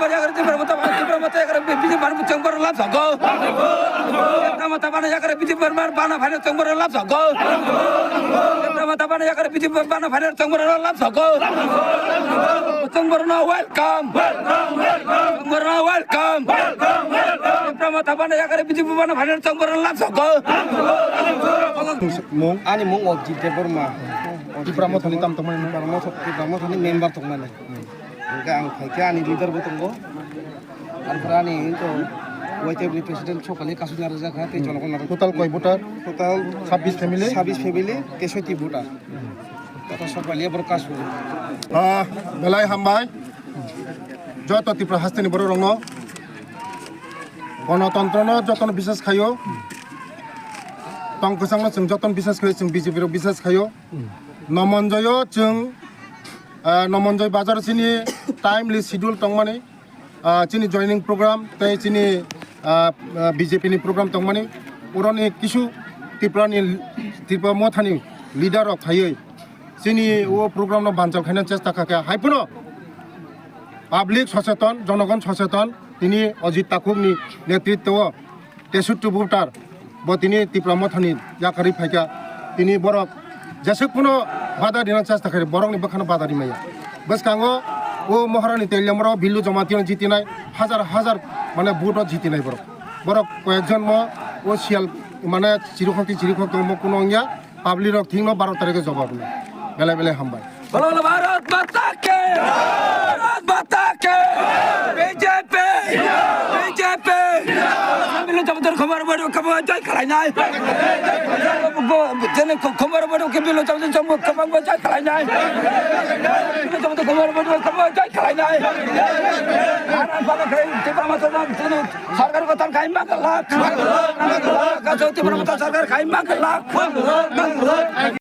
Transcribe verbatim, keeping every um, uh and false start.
Yakar Tipra Motha, Tipra Motha yakar B J P bana chwng borok lab sokgo. Tipra Motha bana yakar B J P bana phaina chwng borok lab sokgo. Tipra Motha bana yakar B J P bana phaina chwng borok lab sokgo. Chwng borok no welcome. Chwng borok no welcome. Tipra Motha bana yakar B J P bana phaina chwng borok lab sokgo. Mung? Ani mung Ojit Debbarma. Tipra Mothani tam tongmani. Tipra Motha, Tipra Mothani member tongmani. Hwnkhe ang phaikhe ani leader bo tongo. Arpore ani to Y T F ni president sokani kasuna rwjakha tei jonogon narwk. Total koi voter? Total sabbish family? Sabbish family, teisoti voter. Joto sokani borok kasuna. Ah, belai hambai. Joto Tripura hasteni borok rokno. Gonotontro no jotono bisas khaio. Tong kwchangno chwng jotono bisas khaio, chwng B J P rok bisas khaio. Nomonjoyo chwng, ah, Nomonjoi bazar sini timely schedule tongmani, ah, chini joining program tei chini, ah, ah, B J P ni program tongmani, oroni kisu Tripura ni, Tripura Mothani leader rok phaiwi chini o program no banchal khaina chesta kha khe, hai phano public socheton, jonogon socheton, tini Ojit Takhuk ni netritwo o teisoti voter bo tini Tipra Mothani yakarwi phaikha. Tini borok jeswk phano bada rina chesta khairi, borokni bwkhano bada rimaya. Bwskango o Maharani Teliamoro Billu Jamatia jitinai, hajar hajar mane vote o jitinai borok. Borok koyekjon mo o siyal mane chirikhok tei chirikhok tongmo kuno wngya. Public rok thikno baro tarikhe jobab rwna. Belai belai hambai. Bolo bolo Bharat Mata ki! Bharat Mata ki! B J P! B J P! Bilo jamatir khobor bodi khobor jai khlainai. Jene khobor bodi ke bilo jamatir khobor jai khlainai. Bilo jamatir khobor bodi khobor jai khlainai. Bharat Mata ki! Tipra Motha jene sarkar kotor khai ma khlak. Kaso Tipra Motha sarkar khai ma khlak.